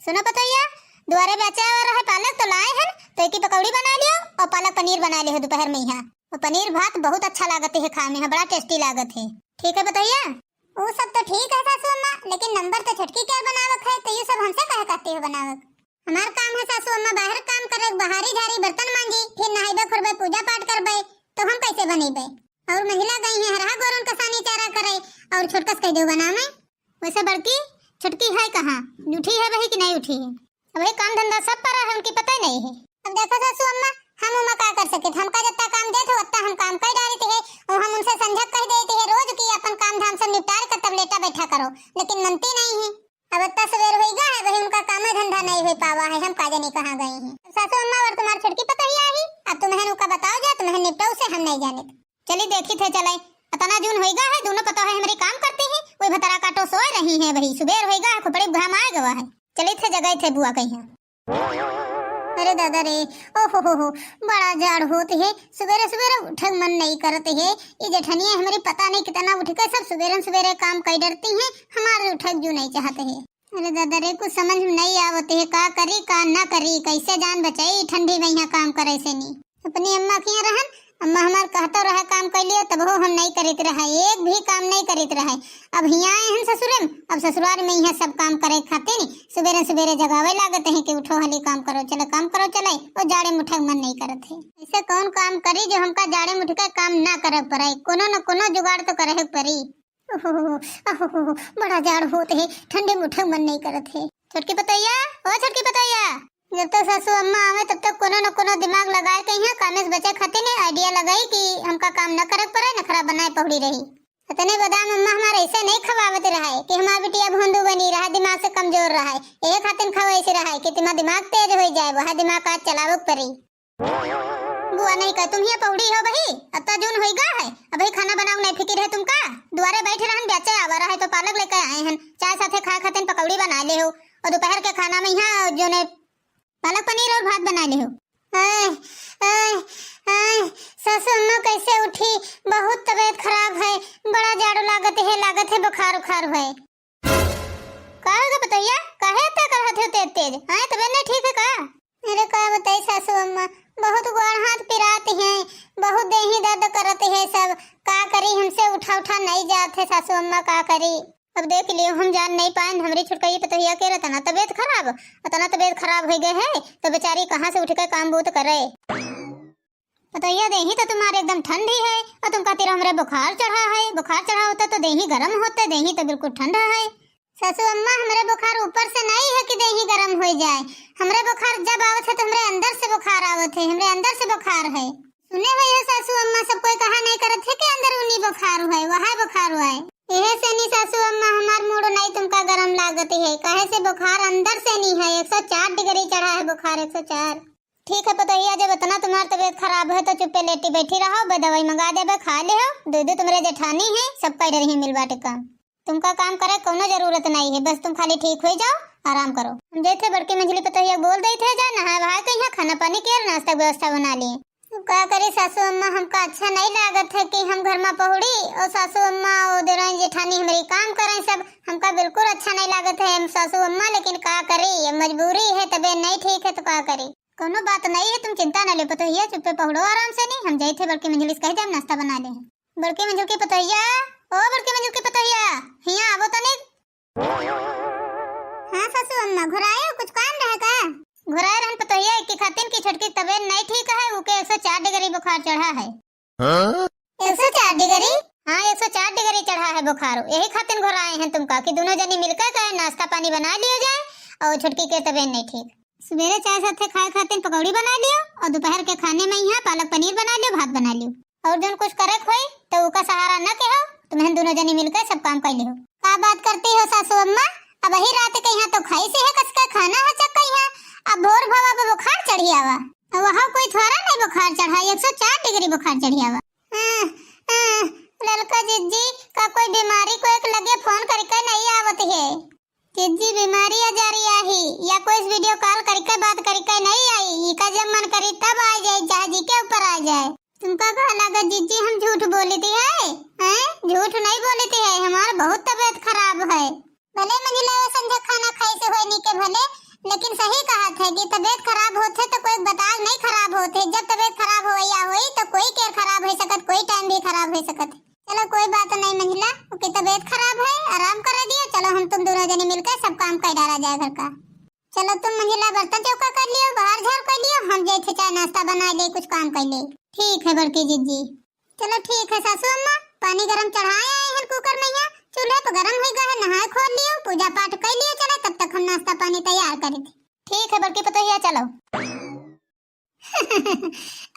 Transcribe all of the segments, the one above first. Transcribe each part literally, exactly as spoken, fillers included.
सुनो पतोहिया, दुआरे बेचे आवा रहे पालक तो लाए हन, तो एकी पकौड़ी बनाइ लियो और पालक पनीर बनाइ लियो दुपहर में यहाँ। और पनीर भात बहुत अच्छा लागत है खाए में, हाँ, बड़ा tasty लागत है। ठीक है पतोहिया? वो सब तो ठीक है सासू अम्मा, लेकिन number तो छोटकी के बनावक है, तो ये सब हमसे काहे कहती हो बनावक? हमार काम है सासू अम्मा बाहर काम करे, बहारी झारी बर्तन मांजी, फिर नहाइबे खुरबे पूजा पाठ करबे, तो हम कैसे बनइबे? और मझिला गई है हरहा गोरन का सानी चारा करे, और छोटकस कह दो बनावे। वैसे बड़की, छोटकी है कहाँ? उठी है वही कि नहीं उठी है? अब वही काम धंधा सब परा है, उनकी पता ही नहीं है। अब देखो सासू अम्मा, हम उमा का कर सके, हमका जितना काम देत हो उतना हम काम कर डालते हैं, और हम उनसे संझक कह देते हैं रोज कि अपन काम धाम सब निपटार कर तब लेटा बैठा करो, लेकिन मनती नहीं है। अब इतना सवेर होइगा है, वही उनका काम धंधा नहीं हो पावा है, हम का जाने कहाँ गई हैं। अब सासू अम्मा और तुम्हार छोटकी पतोहिया आई, अब तुम्हें उनका बताओ जा, तुम्हें निपटाओ से हम नहीं जाने। चली देखी थे चले, अतना जून होइगा है, दोनों पतोह है हमारी काम करती हैं, वही भतरा काटो सोए रही हैं, वही सुबेर होइगा है, खोपड़ी घाम आए गवा है। चली थे जगह थे बुआ कहीं। अरे दादा रे, ओ हो हो हो, बड़ा जाड़ होत है, सुबेरे सुबेरे उठक मन नहीं करत है। ये जेठनिया हमारी पता नहीं कितना उठ के सब सुबेरे सुबेरे काम कर डरती हैं, हमारे उठक जो नहीं चाहते है। अरे दादा रे, कुछ समझ में नहीं आवत है, का करी का ना करी, कैसे जान बचाई ठंडी में यहाँ काम करे से नहीं। अपनी अम्मा के यहाँ रहन, अम्मा हमार कहतो रहे काम कर लियो, तब हो हम नहीं करीत रहे, एक भी काम नहीं करीत रहे। अब हियाँ आए हैं ससुरे में, अब ससुराल में यहाँ सब काम करे खातिर सुबेरे सुबेरे जगावे लागत हैं कि उठो हली काम करो चले, काम करो चले, और जाड़े में उठे मन नहीं करत है। ऐसे कौन काम करी जो हमका जाड़े में उठ के काम ना करे पड़े, कोनो न कोनो जुगाड़ तो करे पड़ी। ओहो, ओहो, बड़ा जाड़ होत है, ठंडी में उठे मन नहीं करत है। छोटकी पतोहिया, ओ छोटकी पतोहिया, जब तक सासू अम्मा आवे तब तक कोनो न कोनो दिमाग लगाए के यहाँ कामे से बचे खातिर ने idea लगाई कि हमका काम न करे पड़े, नखरा बनाए पहुड़ी रही। इतने बादाम अम्मा हमारे ऐसे नहीं खवावत रहे कि हमार बिटिया भोंदू बनी रहे, दिमाग से कमजोर रहे, यही खातिर खवाई से रहे कि तुम्हारा दिमाग तेज हो जाए, वह दिमाग आज चलावे के पड़ी। बुआ नहीं कह, तुम ही पौड़ी हो बही, अब तो जून होइगा है, अबही खाना बनाओ नहीं फिकिर है तुमका। दुआरे बैठे रहन, बेचे आवा रहे तो पालक लेके आए हन, चाय साथे खाए खातिर पकौड़ी बना ले हो, और दोपहर के खाना में यहाँ जो ने पालक पनीर और भात बना ले हो। आय, आय, आय, सासू अम्मा कैसे उठी, बहुत तबीयत खराब है, बड़ा जाड़ो लागत है, लागत है बुखार उखार है। का होगा पतोहिया, काहे इतना करत हो तेज तेज? आय, तबीयत नहीं ठीक है का? अरे का बताई सासू अम्मा, बहुत गोड़ हाथ पिरात हैं, बहुत देही दर्द करत है सब। का करी, हमसे उठा उठा नहीं जात है सासू अम्मा, का करी? अब देख लियो, हम जान नहीं पाए, हमरी छुटकई पतोहिया के रतना तबीयत खराब, अतना तबीयत खराब हो गए है, तो बेचारी कहाँ से उठ के काम बूत करे। पतोहिया, देही तो तुम्हारे एकदम ठंडी है, और तुमका तेरा हमरे बुखार चढ़ा है, बुखार चढ़ा होता तो देही गरम होते, देही तो बिल्कुल ठंडा है। सासू अम्मा, हमरे बुखार ऊपर से नहीं है कि देही गरम हो जाए, हमरे बुखार जब आवत है तो हमरे अंदर से बुखार आवत है, हमरे अंदर से बुखार है। सुने हुए हो सासू अम्मा, सब कोई कहा नहीं करत है कि अंदरूनी बुखार हुआ है, वह बुखार हुआ है। यह से नहीं सासू अम्मा, हमार मूड नहीं तुमका गरम लागत है, कहे से बुखार अंदर से नहीं है, एक सौ चार डिग्री चढ़ा है बुखार, एक सौ चार। ठीक है पतोहिया, जब इतना तुम्हार तबीयत खराब है तो चुप्पे लेटी बैठी रहो, बे दवाई मंगा देबे, खा ले हो। दीदी तुम्हरे जेठानी है, सबका इधर ही मिल बाटे काम। तुमका काम करे कोनो जरूरत नहीं है, बस तुम खाली ठीक हो जाओ, आराम करो। हम जैसे बड़की मंझली पतोहिया बोल देते हैं, जा नहाए वहाए के यहाँ खाना पानी के और नाश्ता के व्यवस्था बना लिए। अब का करी सासू अम्मा, हमका अच्छा नहीं लागत है कि हम घर में पहुड़ी और सासू अम्मा और देरानी जेठानी हमारी काम करें सब, हमका बिल्कुल अच्छा नहीं लागत है हम सासू अम्मा, लेकिन का करी, अब मजबूरी है, तबीयत नहीं ठीक है तो का करी। कोनो बात नहीं है, तुम चिंता न ले पतोहिया, चुप्पे पहुड़ो आराम से नहीं, हम जाई थे बड़की मंझली से कह दे हम नाश्ता बना ले हैं। बड़की मंझल की पतोहिया, ओ बड़की मंझल की पतोहिया, हियाँ आवो तनिक। हाँ सासू अम्मा, घुराए हो, कुछ काम रहे का? घुराए रहन पतोहिया, एक खातिन की छोटकी तबीयत नहीं ठीक है, उके एक सौ चार डिग्री बुखार चढ़ा है। हाँ? एक सौ चार डिग्री? हाँ, एक सौ चार डिग्री चढ़ा है बुखार, यही खातिन घुराए हैं तुमका कि दोनों जनी मिलकर के नाश्ता पानी बना लियो जाए और छोटकी के तबीयत नहीं ठीक। सुबेरे चाय साथे खाए खातिर पकौड़ी बना लियो और दोपहर के खाने में यहाँ पालक पनीर बना लियो, भात बना लियो और जौन कुछ करे के होई तो उका सहारा न के हो, तुम्हें दोनों जनी मिलकर सब काम कर लियो। का बात करती हो सासू अम्मा, अबही रात के यहाँ तो खाई से है कसका खाना है चक्का यहाँ, अब भोर भवा पे बुखार चढ़ी आवा। वहाँ कोई थोड़ा नहीं बुखार चढ़ा, एक सौ चार डिग्री बुखार चढ़ी आवा। हाँ, हाँ, ललका जिज्जी, का कोई बीमारी को एक लगे फोन करके नहीं आवत है? जिज्जी बीमारी आ जा रही आही, या कोई video call करके बात करके नहीं आई, इका जब मन करी तब आ जाए, चाहे जी के ऊपर आ जाए। तुमका का लगा जिज्जी हम झूठ बोली थी है? हैं? झूठ नहीं बोली थी है, हमार बहुत तबीयत खराब है। भले मंझले संझा खाना खाई से होए नी के भले, लेकिन सही कहत है कि तबीयत खराब होत है तो कोई बताए नहीं खराब होत है। जब तबीयत खराब होइया होई तो कोई केर खराब होइ सकत, कोई टाइम भी खराब होइ सकत है। चलो कोई बात नहीं मंझिला, ओके तबीयत खराब है, आराम करे दियो। चलो हम तुम दोनों जने मिलकर सब काम कर डाला जाए घर का। चलो तुम मंझिला बर्तन चौका कर लियो, बाहर झाड़ कर लियो, हम जाए थे चाय नाश्ता बनाए ले, कुछ काम कर ले। ठीक है बड़की जिज्जी। चलो ठीक है सासू अम्मा, पानी गरम चढ़ाए आए हैं कुकर में, यहाँ चूल्हे तो गरम हो गया है, नहाए खोल लियो, पूजा पाठ कर लियो, चलो तब तक हम नाश्ता पानी तैयार करे थे। ठीक है बड़की पतोहिया, चलो।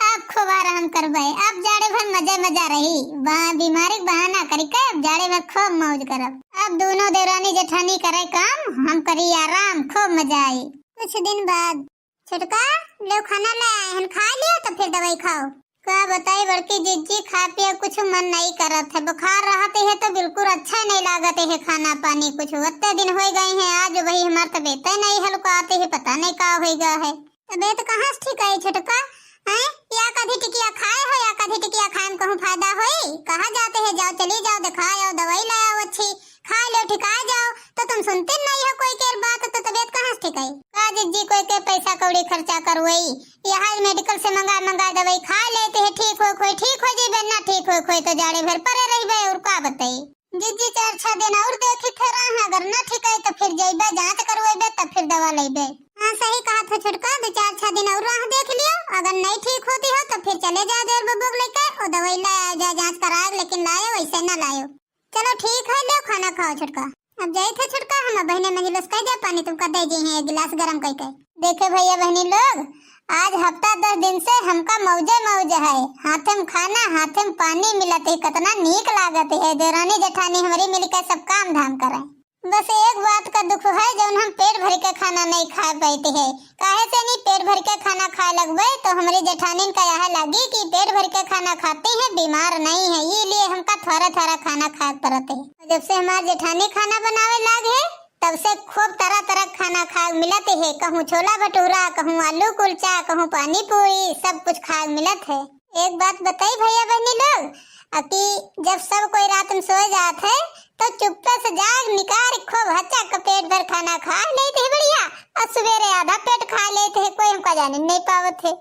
अब खूब आराम करबे, अब जाड़े भर मजे मजा रही। बा-, बीमारी के बहाना करी के अब जाड़े भर खूब मौज करब। अब दोनों देवरानी जेठानी करे काम, हम करी आराम, खूब मजा आई। कुछ दिन बाद, "छोटका, ले खाना ले आए हन, खा लियो तो फिर दवाई खाओ।" का बताई बड़की जिज्जी, खा पिए कुछ मन नहीं करत है। बुखार रहत है तो बिल्कुल अच्छा नहीं लागत है खाना पानी कुछ। ओत्ते दिन हो गए हैं, आज वही हमार तबीयत नहीं हल्का आते है, पता नहीं का हो गया है। तबीयत कहाँ से ठीक है छोटका? हैं? या कभी टिकिया खाए हो या कभी टिकिया खाए में कहूँ फायदा होई? कहा जाते है, जाओ चली जाओ, दिखा आओ, दवाई ले आओ अच्छी, खा लो ठिका जाओ, तो तुम सुनते नहीं हो कोई केर बात, तो तबीयत कहाँ से ठीक है? का जिज्जी कोई के पैसा कौड़ी खर्चा करवई, यहाँ मेडिकल से मंगा मंगा दवाई खा लेते है, ठीक हो खोई, ठीक हो जइबे, ना ठीक हो खोई तो जाड़े भर परे रहिबे, और का बताई। जिज्जी चार छह दिन और देखी थे रहा, अगर ना ठीक है तो फिर जइबे जाँच करवइबे तब फिर दवा लइबे। हाँ सही कहा था छोटका, दो चार छह दिन और राह देख लियो, अगर नहीं ठीक होती हो तो फिर चले जाओ देवर बबुआ के लेके, ओ दवाई ले आए जाए जाँच कराए, लेकिन लायो वैसे ना लायो। चलो ठीक है, लो खाना खाओ छोटका। अब जाई थे छोटका, हम बहने मंझिला से कह दे पानी तुमका दे जी हैं एक गिलास गरम कई के। देखे भैया बहनी लोग, आज हफ्ता दस दिन से हमका मौजे मौज है, हाथे में खाना हाथे में पानी मिलत है, कितना नीक लागत है। देवरानी जेठानी हमारी मिलकर सब काम धाम करें। बस एक बात का दुख है, जौन हम पेट भर के खाना नहीं खा पाते हैं। काहे से नहीं पेट भर के खाना खाए लगबे तो हमारी जेठानिन का यह लागी कि पेट भर के खाना खाती हैं, बीमार नहीं है, ये लिए हमका थोड़ा थोड़ा खाना खाए पड़त है। जब से हमार जेठानी खाना बनावे लाग है, तब से खूब तरह तरह खाना खाए मिलत है, कहूँ छोला भटूरा, कहूँ आलू कुलचा, कहूँ पानी पूरी, सब कुछ खाए मिलत है। एक बात बताई भैया बहनी लोग, अ कि जब सब कोई रात में सोए जात है तो चुप्पे से जाग निकार खूब हचक पेट भर खाना खा लेते है बढ़िया, और सवेरे आधा पेट खा लेते है, कोई हमका जाने नहीं पावत है।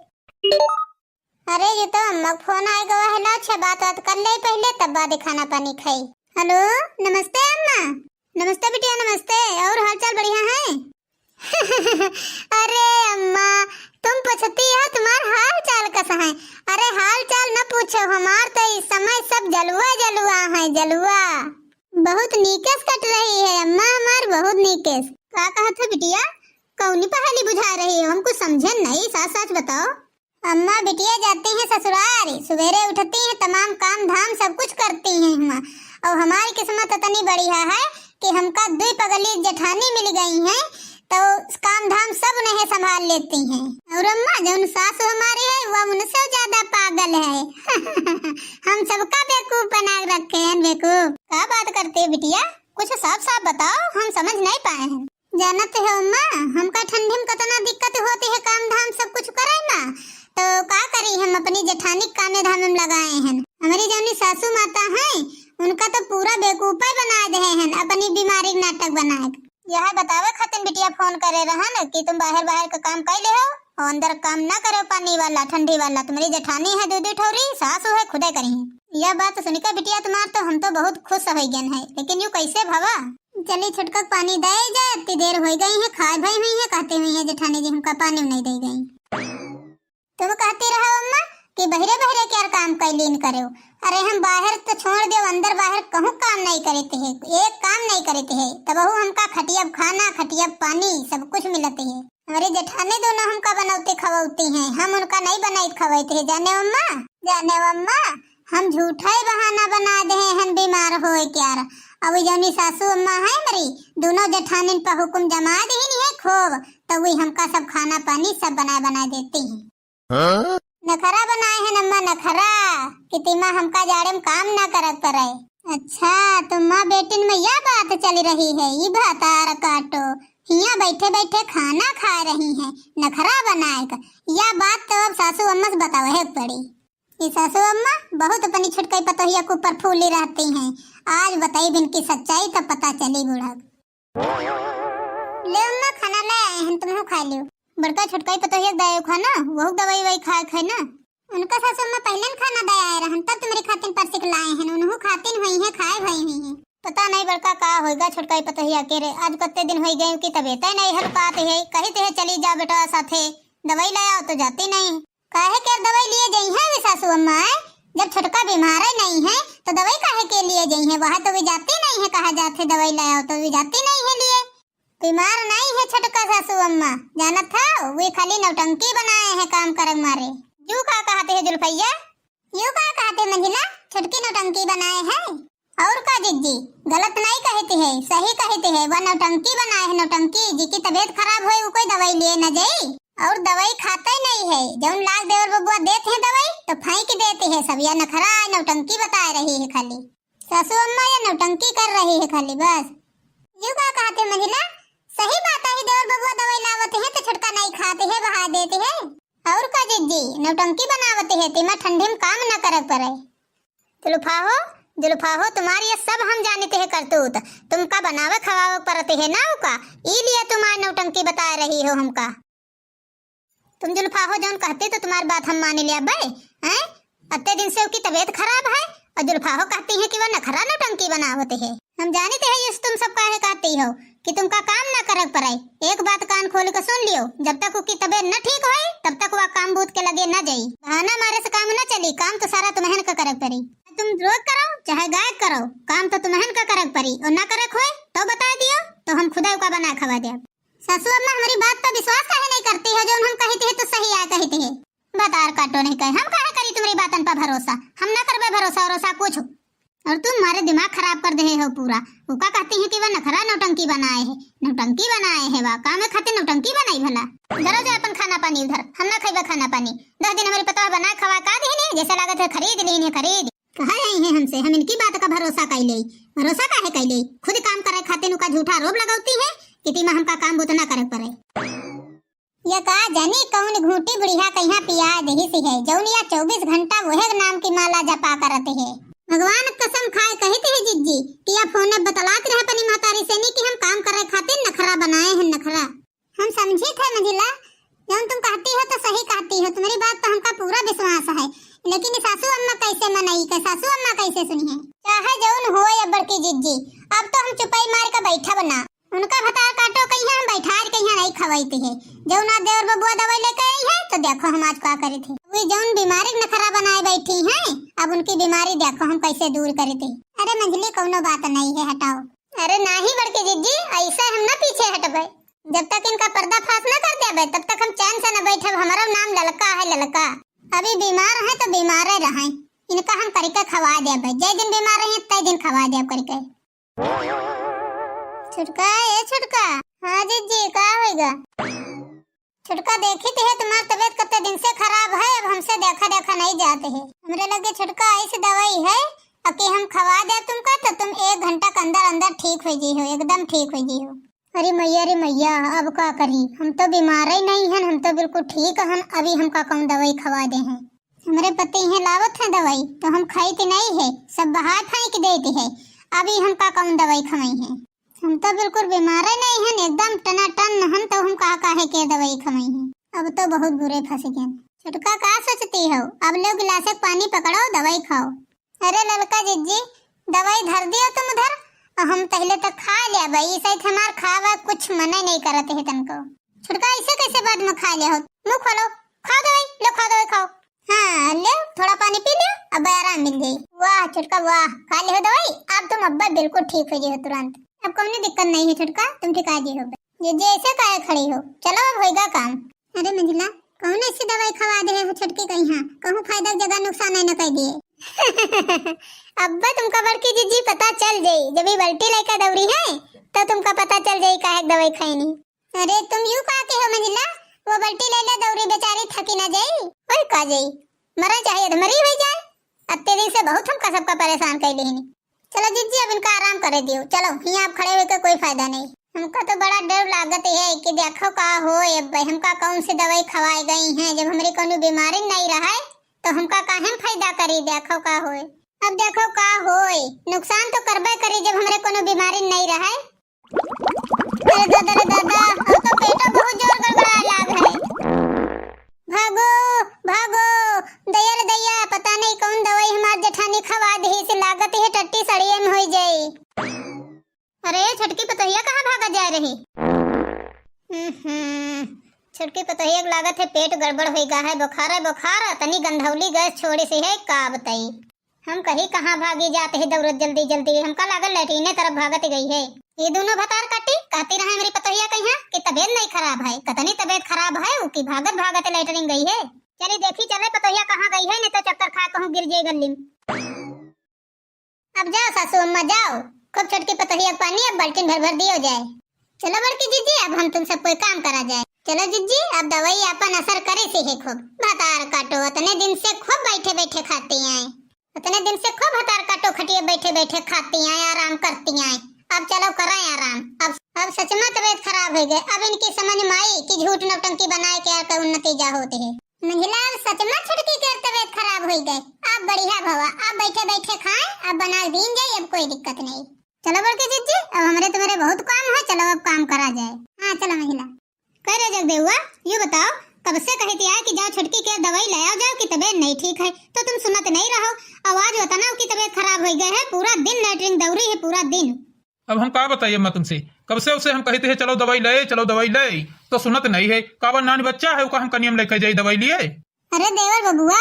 अरे ये तो अम्मा का फोन आए गवा है ना, अच्छा बात बात कर ले पहले तब बाद खाना पानी खाई। हेलो, नमस्ते अम्मा। नमस्ते बिटिया नमस्ते, और हाल चाल बढ़िया है? अरे अम्मा, तुम पूछती हो तुम्हार हाल चाल कस है? अरे हाल चाल न पूछो, हमार तो इस समय सब जलुआ जलुआ है, जलुआ। बहुत नीकेस कट रही है अम्मा, हमार बहुत नीकेस। का कहत हो बिटिया, कौनी पहेली बुझा रही हो, हम कुछ समझे नहीं, साच साच बताओ। अम्मा बिटिया जाती हैं ससुरारी, सवेरे उठती हैं, तमाम काम धाम सब कुछ करती हैं हुआँ, और हमारी किस्मत इतनी बढ़िया है कि हमका दुई पगली जेठानी मिल गई हैं, तो काम धाम सब उन्हें संभाल लेती हैं। और अम्मा जौन सासू हमारी है वह उनसे ज्यादा पागल है। हम सबका बेवकूफ बना रखे हैं, बेवकूफ। का बात करते हो बिटिया, कुछ साफ साफ बताओ, हम समझ नहीं पाए हैं। जानत हो अम्मा, हमका ठंडी में कितना दिक्कत होती है काम धाम सब कुछ करे में, तो का करी, हम अपनी जेठानी के कामे धामे में लगाए हैं। हमारी जौनी सासू माता हैं, उनका तो पूरा बेवकूफे बना दे हैं, अपनी बीमारी के नाटक बनाए। यह बतावे खातिर बिटिया फोन करे रहन कि तुम बाहर बाहर का काम कर ले हो और अंदर काम ना करो, पानी वाला ठंडी वाला। तुम्हारी जेठानी है दू दू ठौरी, सासू है खुदे करी। यह बात सुनिका बिटिया तुम्हार तो हम तो बहुत खुश हो गए हैं, लेकिन यू कैसे भवा? चली छोटका के पानी दे जाए, इतनी देर हो गई है, खाए भई हुई है, कहती हुई है जेठानी जी हमका पानी नहीं दे गई। तुम कहती रहो अम्मा कि बहरे बहरे क्या काम कैलीन करो। अरे हम बाहर तो छोड़ दो, अंदर बाहर कहूँ काम नहीं करते है, एक काम नहीं करते है, तब हमका खटिया खाना, खटिया पानी सब कुछ मिलते है। हमारी जेठानी दोनों हमका बनौती खवौती हैं, हम उनका नहीं बनाई खवैते है, जाने अम्मा, जाने अम्मा। हम झूठा ही बहाना बना दे हैं बीमार होए क्यार। अब जौनी सासू अम्मा है हमारी, दोनों जेठानिन पर हुकुम जमा दे ही नहीं है खूब, तो वी हमका सब खाना पानी सब बनाए बनाए देती हैं। हाँ? नखरा बनाए हैं अम्मा, नखरा, कि तिमा हमका जाड़े में काम ना करत पड़े। अच्छा, तो माँ बेटिन में यह बात चल रही है, ये भातार काटो, हियाँ बैठे बैठे खाना खा रही हैं, नखरा बनाए का। यह बात तो अब सासू अम्मा से बतावे के पड़ी। ये सासू अम्मा बहुत अपनी छोटकई पतोहिया के ऊपर फूली रहती हैं। आज बताई बिन की सच्चाई तो पता चली बूढ़ा। ले अम्मा, खाना ले आए हैं, तुमहू खाइ लियो। बड़का छोटका ही पतोहिया के दायो खाना, वहू दवाई ववाई खाए खाए ना। उनका सासू अम्मा पहिले न खाना दे आए रहन, तब तुम्हरी खातिन परसिक लाए हैं, उनहू खातिन हुई हैं, खाए भई हुई हैं। पता नहीं बड़का का होइगा छोटका ही पतोहिया के रे, आज कत्ते दिन होई गए कि तबीयत ही नहीं हल्कात है, कहित है चली जा बेटा साथे, दवाई ले आओ तो जाती नहीं। काहे के दवाई लिए जइहैं वे सासू अम्मा, आय? जब छोटका बीमार ही नहीं है, तो दवाई काहे के लिए जइहैं? वह तो वे जाती नहीं है, कहा जात है दवाई ले आओ, तो वे जाती नहीं है लिए। बीमार नहीं है छोटका सासू अम्मा, जानत है, वे खाली नौटंकी बनाए हैं काम करक मारे। यू का कहत है जुल्फैया? यू का कहत है मंझिला, छोटकी नौटंकी बनाए है? और का जिज्जी, गलत नहीं कहित है, सही कहित है, वह नौटंकी बनाए है, नौटंकी। जिकी तबीयत खराब होए, वो कोई दवाई लिए न जाई, और दवाई खाते नहीं है। जौन लाग देवर बबुआ देत है दवाई, तो फेंक देत है सब। या नखरा है, नौटंकी बताए रही है खाली। सासू अम्मा या नौटंकी कर रही है खाली बस। यू का कहत है मंझिला, सही बात है, देवर बबुआ दवाई लावत है तो छोटका नहीं खात है, बहा देत है। और का जिज्जी, नौटंकी बनावत है, तिमा ठंडी में काम न करक पड़े। जुल्फाहो, जुल्फाहो, तुम्हार ये सब हम जानित है करतूत। तुमका बनावे खवावे परत है ना उका, ई लिए तुम आय नौटंकी बताए रही हो हमका। तुम जुल्फाहो जौन कहती तो तुम्हार बात हम मानि लेबे, हैं? अत्ते दिन से उकी तबीयत खराब है और जुल्फाहो कहती है कि वह नखरा नौटंकी बनावत है। हम जानित है ये तुम सब काहे कहती हो कि तुमका काम ना करक पड़े। एक बात कान खोल के सुन लियो, जब तक उकी तबीयत न ठीक होए, तब तक वह काम बूत के लगे न जाई। बहाना मारे से काम न चली, काम तो सारा तुम्हन का करक पड़ी। तुम रोज करो, चाहे गायक करो, काम तो तुम्हन का करक पड़ी। और ना करक होए, तो बताए दियो, तो हम खुदा उका बना खवा देब। सासू अम्मा, हमरी बात पर विश्वास काहे नहीं करती हो? जौन हम कहित है तो सही आय कहित है। बतार काटो नहीं कहे, हम काहे करी तुम्हरी बातन पर भरोसा? हम ना करबे भरोसा वरोसा कुछ। और तुम हमारे दिमाग खराब कर देहे हो पूरा। उका कहती है कि वह नखरा नौटंकी बनाए है, नौटंकी बनाए है, वाह, काम खातिर नौटंकी बनाई भला। धरो जा अपन खाना पानी उधर, हम ना खइबे खाना पानी। दस दिन हमरी पतोह बनाए खवाए का दीनी, जैसे लागत है खरीद लीनी है, खरीद। कहा यही है हमसे, हम इनकी बात का भरोसा कैले, भरोसा काहे कैले? खुद काम करे खातिर उका झूठा आरोप लगौती है कि तिमा हमका काम बुत ना करे पड़े। ये का जानी कौन घूटी बुढ़िया कहिया पिया देही सी है, जौन या चौबीस घंटा वहे नाम की माला जपा करत है। भगवान कसम खाए कहित है जिज्जी कि या फोन में बतलात रहे अपनी महतारी से नहीं कि हम काम करे खातिर नखरा बनाए हैं, नखरा। हम समझी थे मंझिला, जौन तुम कहती हो तो सही कहती हो, तुम्हरी बात पर हमका पूरा विश्वास है, लेकिन ई सासू अम्मा कैसे मनई के, सासू अम्मा कैसे सुनिहैं? चाहे जौन होए अब बड़की जिज्जी, अब तो हम चुपई मार के बैठब ना। उनका भतार काटो कहिया, हम बैठार कहिया नहीं खवैती है। जौन आज देवर बबुआ दवाई लेके आई है तो देखो हम आज का करी थी। वे जौन बीमारी के नखरा बनाए बैठी हैं, अब उनकी बीमारी देखो हम कैसे दूर करी थी। अरे मंझली कौनो बात नहीं है, हटाओ। अरे नाही बड़की जिज्जी, ऐसे हम ना पीछे हटबे। जब तक इनका पर्दाफाश न कर देबे, तब तक हम चैन से न बैठब। हमारा नाम ललका है, ललका। अभी बीमार है तो बीमारे रहे, इनका हम करके खवा देबे। जय दिन बीमार रहे, तय दिन खवा देब करके। छोटका, ए छोटका। हाँ जिज्जी, का होइगा? छोटका, देखित है तुम्हार तबीयत कत्ते दिन से खराब है, अब हमसे देखा देखा नहीं जात है। हमरे लगे छोटका ऐसी दवाई है, अके हम खवा दे तुमका तो तुम एक घंटा के अंदर अंदर ठीक हो जी हो, एकदम ठीक हो जी हो। अरे मैया, अरे मैया, अब का करी? हम तो बीमार ही नहीं हन, हम तो बिल्कुल ठीक हन। अभी हमका कौन दवाई खवा देहैं? हमरे पति हैं लावत हैं दवाई, तो हम खाइत नहीं है, सब बहाय फेंक देत है। अभी हमका कौन दवाई खवइहैं? हम तो बिल्कुल बीमार ही नहीं हन, एकदम टनाटन हन, तो हम का काहे के दवाई खवइहैं? अब तो बहुत बुरे फंस गए। छोटका, का सोचती हो? अब लो गिलास एक पानी पकड़ो, दवाई खाओ। अरे ललका जिज्जी, दवाई धर दियो तुम उधर, और हम पहले तो खा लेबे, ई सहित हमार खावा कुछ मने नहीं करत है तनको। छोटका, ऐसे कैसे बाद में खा ले हो? मुंह खोलो, खाओ दवाई, लो खाओ दवाई खाओ। हाँ, ले थोड़ा पानी पी ले, अब आराम मिल जाई। वाह छोटका वाह, खा ले हो दवाई, अब तुम अब्बा बिल्कुल ठीक हो जी हो तुरंत। अब कौनो दिक्कत नहीं है छोटका, तुम ठीक आ जी हो। ये जैसे काहे खड़ी हो, चलो अब होइगा काम। अरे मंझला, कौन ऐसी दवाई खवा दे हो छोटकी कहिया, कहूँ फायदा के जगह नुकसान नहीं न कर दिए। अब्बा तुमका बड़की जिज्जी पता चल जाई, जब ये बल्टी लेकर दौड़ी है तो तुमका पता चल जाई काहे के दवाई खैनी। अरे तुम यू का के हो मंझला, वो बल्टी ले ले दौड़ी, बेचारी थकी ना जाई। ओए का जाई, मरा चाहे अधमरी हो जाए। अत्ते दिन से बहुत हमका सबका परेशान कैले हनी। चलो जिज्जी, अब इनका आराम करे दियो। चलो, हियाँ अब खड़े होके कोई फायदा नहीं। हमका तो बड़ा डर लागत है कि देखो का होए, अब हमका कौन सी दवाई खवाई गई है। जब हमरी कौनो बीमारी नहीं रहे, तो हमका काहे में फायदा करी, देखो का होए। अब देखो का होए, नुकसान तो करबे करी, जब हमरे कौनो बीमारी नहीं रहे। अरे दादा रे दादा, रही। हम्म, छोटकी पतोहिया के लागत है पेट गड़बड़ होई गा है, बुखार है, बुखार, तनी गंधौली गैस छोड़े से है, का बताई। हम कही कहाँ भागी जात है दौड़त जल्दी जल्दी, हमका लागल लैट्रिने तरफ भागत गई है। ये दोनों भतार काटी कहती रहे हमरी पतोहिया कहिया कि तबीयत नहीं खराब है, कतनी तबीयत खराब है, उकी भागत भागत लैट्रिन गई है। चली देखी चले पतोहिया कहाँ गई है, नहीं तो चक्कर खा कहूँ गिर जाए गली में। अब जाओ सासू अम्मा जाओ, खूब छोटकी पतोहिया के पानी अब बाल्टीन भर भर दियो जाए। चलो बड़की जिज्जी, अब हम तुम सब कोई काम करा जाए। चलो जिज्जी, अब दवाई अपन असर करे से है खूब। भतार काटो, उतने दिन से खूब बैठे बैठे खाती आए, उतने दिन से खूब भतार काटो खटिया बैठे बैठे खाती आए, आराम करती आए। अब चलो कराए आराम। अब अब सच में तबीयत खराब हो गए। अब इनकी समझ में आई कि झूठ नौटंकी बनाए के आके उन्नति जा होती है। मंझिला, अब सच में छोटकी के तबीयत खराब होई गए। अब बढ़िया भवा, अब बैठे बैठे खाए, अब बना दीन जाए, अब कोई दिक्कत नहीं। चलो बड़की जिज्जी, अब हमरे तुम्हारे बहुत काम है, चलो अब काम करा जाए। हाँ चलो मंझिला। कह रहे जगदेवा, यू बताओ, कब से कहती है कि जाओ छोटकी के दवाई ले आओ जाओ कि तबीयत नहीं ठीक है, तो तुम सुनत नहीं रहो। अब आज बताना कि तबीयत खराब हो गई है, पूरा दिन लैट्रिन दौरी है, पूरा दिन। अब हम का बताई अम्मा तुमसे, कब से उसे हम कहते हैं चलो दवाई ले, चलो दवाई ले, तो सुनत नहीं है। काबर नानी बच्चा है, ओका हम कनियम लेके जाई दवाई लिए? अरे देवर बबुआ,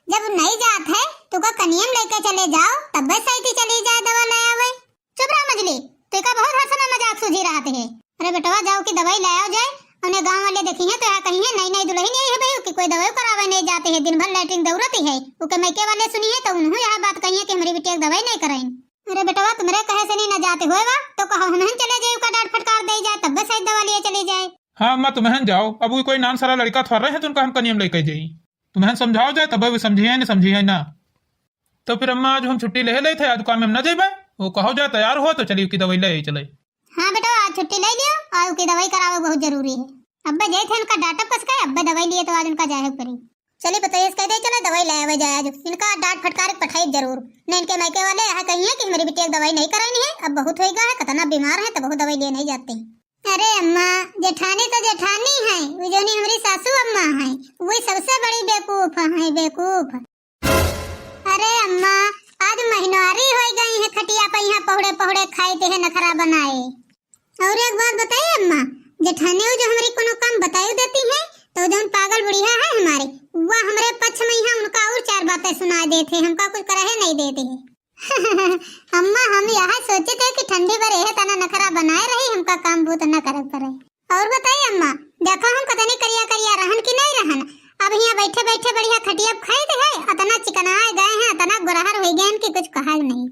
जब नहीं जात है तो का कनियम लेके चले जाओ, तब बस सही चली जाए दवा ले आवे। चुप रहो मजली, तो का बहुत हर समय मजाक सूझी रहत है। अरे बेटवा जाओ कि दवाई ले आओ जाए, उन्हें गाँव वाले देखी है तो यहाँ कही है नई नई दुल्हन यही है भाई कि कोई दवाई करावे नहीं जाते है, दिन भर लैट्रिन दौड़ती है। ओके मैके वाले सुनी है तो उन्होंने यह बात कही है कि हमारी बिटिया की दवाई नहीं कराई। अरे बेटवा, तुमरे कहे से नहीं न जाते होए बा, तो कहो हमहन चले जाए, का डांट फटकार दे जाए, तब बस सही दवा लिए चली जाए। हाँ अम्मा, तुमहन जाओ, अब वो कोई नान सारा लड़का थोड़ा रहे हैं तो उनका हम कनियम लेके जाई। तुमहन समझाओ जाए, तब वो समझी है, नहीं समझी है ना। तो फिर अम्मा, आज हम छुट्टी ले ले थे, आज काम में हम ना जाइबे। वो कहो जाए तैयार हो तो चलिए कि दवाई ले आई चले। हाँ बेटा, आज छुट्टी ले लियो, और की दवाई करावे बहुत जरूरी है। अब्बे जाए थे उनका डांटब कस के, अब्बे दवाई लिए तो आज उनका जाए पड़ी। चली पतोहिया से कह दे, चले दवाई ले आवे जाए आज। इनका डांट फटकार के पठाई जरूर। नहीं इनके मायके वाले यहाँ कही है कि हमारी बिटिया की दवाई नहीं करानी है, अब बहुत होएगा है, कितना बीमार है, तो बहुत दवाई लिए नहीं जाते हैं। अरे अम्मा, जेठानी तो जेठानी है, वो जोनी हमारी सासू अम्मा है, वही सबसे बड़ी बेवकूफ है, बेवकूफ। अरे अम्मा, आज महीनवारी हो गई है, खटिया पे यहाँ पहुड़े पहुड़े खाए ते है नखरा बनाए। और एक बात बताई अम्मा, जेठानी वो जो हमारी कोनो काम बताई देती है, तो जौन पागल बुढ़िया है हमारे, वह हमरे पक्ष में यहाँ उनका और चार बातें सुना देते, हमका कुछ करहे नहीं देते हैं। अम्मा, हम यह सोचे थे कि ठंडी भर यह तना नखरा बनाए रही, हमका काम बूत न करे पड़े। और बताई अम्मा, देखो हम कतनी करिया करिया रहन कि नहीं रहन, अब यहाँ बैठे बैठे बढ़िया खटिया पे खाए थे है, अतना चिकनाए गए हैं, अतना गोरहर हो गए हैं कि कुछ कहा ही नहीं।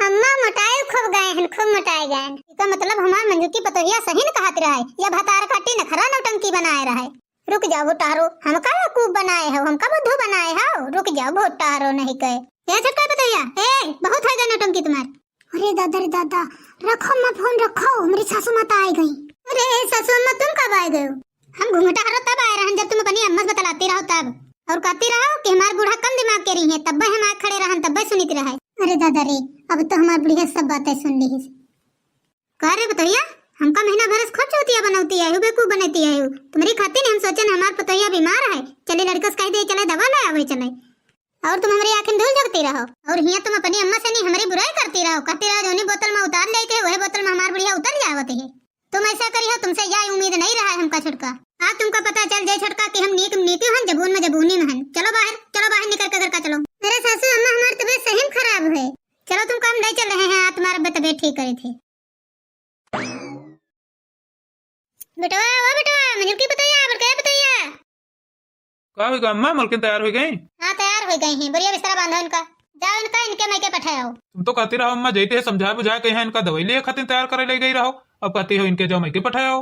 अम्मा मोटाए खूब गए हैं, खूब मोटाए गए हैं। इसका मतलब हमार मंजू की पतोहिया सही न कहत रहे, या भतार काटी नखरा नौटंकी बनाए रहे। रुक जाओ भोटारो, हमका बेवकूफ बनाए हो, हमका बुद्धू बनाए हो, रुक जाओ भोटारो नहीं कहे। ए छोटका पतोहिया, ए बहुत है गए नौटंकी तुम्हार। अरे दादा रे दादा, रखो अम्मा फोन रखो, मेरी सासू माता आ गई। अरे सासू अम्मा तुम कब आ गए हो? हम घूंघटा हरो तब आए रहन जब तुम अपनी अम्मा से बतलाती रहो तब, और कहती रहो कि हमार बूढ़ा कम दिमाग के रही है, तब हम आए खड़े रहन तब सुनित रहे। अरे दादा रे, अब तो हमार बुढ़िया सब बातें सुन ली है। का रे बतैया, हमका महीना भर से खूब चौतिया बनौती आयु, बेवकूफ बनैती आयु। तुम्हारी खातिर हम सोचन हमार पतोहिया बीमार है, चले लड़का से कह दे चले दवा ले आवे चले। और तुम हमरी आँखिन धूल झोंकती रहो। और हियाँ तुम अपनी अम्मा से नहीं हमरी बुराई करती रहो, कहती रहो जौनी बोतल में उतार लेते है, वही बोतल में हमार बुढ़िया उतर जावत है। तुम ऐसा करी हो, तुमसे यह उम्मीद नहीं रहा है हमका छोटका। आज तुमका पता चल जाए छोटका कि हम नीक में नीति हन, जबून में जबूनी में हन। चलो बाहर, चलो बाहर निकल के घर का चलो। मेरे सासू अम्मा हमारी तबीयत सही में खराब है। चलो तुमका हम ले चल रहे हैं, आज तुम्हारा तबीयत ठीक करे थे। बेटवा, ओ बेटवा, मंजुल की पतोहिया, बड़का पतोहिया। का हो गया अम्मा, मलकिन तैयार हो गई? हाँ, तैयार हो गई हैं। बढ़िया बिस्तरा बांधो इनका। जाओ इनका, इनके मैके पठाओ। तुम तो कहती रहो अम्मा, जैते है समझाए बुझाए कहीं इनका दवाई लिए खातिर तैयार करे ले गई रहो, अब कहती हो इनके जाओ मैके पठाओ।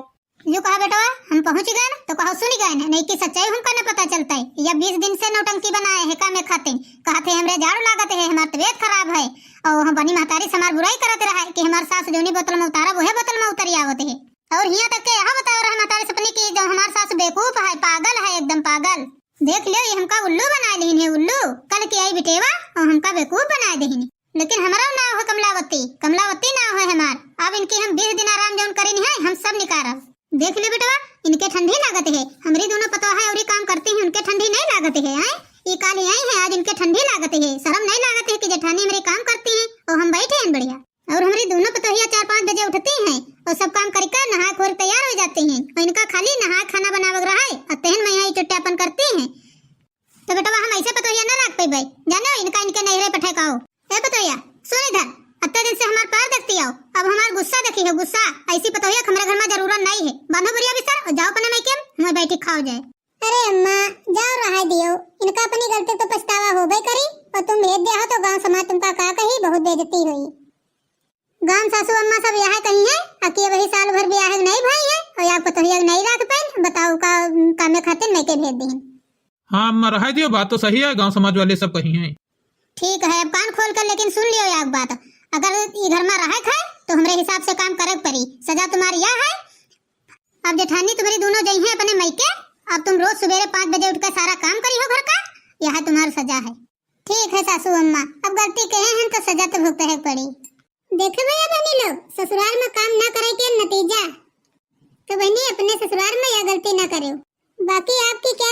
यूं कहा बेटवा, हम पहुंच गए ना, तो कहो सुनी गए ना, नहीं कि सच्चाई हमका न पता चलता है। या बीस दिन से नौटंकी बनाए है कामे खातिर, कहते हमरे झाड़ू लागत है, हमार तबीयत खराब है, और हम बनी महतारी से हमार बुराई करत रहा है कि हमार सास जोनी बोतल में उतारा, वही बोतल में उतरी आवत है। और हियां तक के यह बताओ रहा महतारी सपनी की जो हमार सास बेवकूफ है, पागल है, एकदम पागल। देख लो, ये हमका उल्लू बना लेहिन है, उल्लू। कल की आई बिटेवा और हमका बेवकूफ बना देहिन। लेकिन हमारा नाव है कमलावती, कमलावती नाव है हमार। अब इनकी हम बीस दिन आराम जौन करेनी है, हम सब निकारब। देख ले बेटवा, इनके ठंडी लागत है, हमरी दोनों पतोह है और ये काम करती हैं, उनके ठंडी नहीं लागत है, हैं? ये काल आई है, आज इनके ठंडी लागत है, शर्म नहीं लागत है कि जेठानी हमरे काम करती हैं और हम बैठे हैं बढ़िया। और हमरी दोनों पतोहिया चार पाँच बजे उठती हैं और सब काम कर इनका नहा खोर तैयार हो जाती हैं, और इनका खाली नहा खाना बनावे के रहा है, और तहन में यहाँ चुट्टापन करती हैं। तो बेटवा, हम ऐसे पतोहिया न रख पेबै, जाने हो, इनका इनके नैहरे पठे का हो। ए पतोहिया, सुन इधर, अत्ते दिन से हमार पैर देखती आओ, अब हमार गुस्सा देखी हो, गुस्सा। ऐसी पतोहिया के हमरे घर में जरूरत नहीं है। बांधो बुढ़िया बिस्तर और जाओ अपने मायके में, वहीं बैठी खाओ जाए। अरे अम्मा, जाओ रहा दियो, इनका अपनी गलती तो पछतावा होबे करी, और तुम भेज दिया हो तो गांव समाज तुमका का कही, बहुत बेइज्जती हुई। गांव सासू अम्मा सब यह कही है, अकी अबही साल भर ब्याह नहीं भई है, और या पतोहिया नहीं रख पाइन, बताओ का, कामे खातिर मायके भेज दी। हाँ अम्मा, रहा दियो, बात तो सही है, गांव समाज वाले सब कही हैं। ठीक है, अब कान खोल कर लेकिन सुन लियो एक बात, अगर ई घर में रहे थे तो हमरे हिसाब से काम करे के पड़ी। सजा तुम्हारी यह है, अब जेठानी तुम्हारी दोनों जई हैं अपने मायके, अब तुम रोज सुबेरे पाँच बजे उठ के सारा काम करी हो घर का, यह तुम्हारी सजा है। ठीक है सासू अम्मा, अब गलती कहे हैं तो सजा तो भुगते है पड़ी। देखे भैया बहनी लोग, ससुराल में काम ना करे के नतीजा। तो बहनी, अपने ससुराल में यह गलती ना करो। बाकी आपकी क्या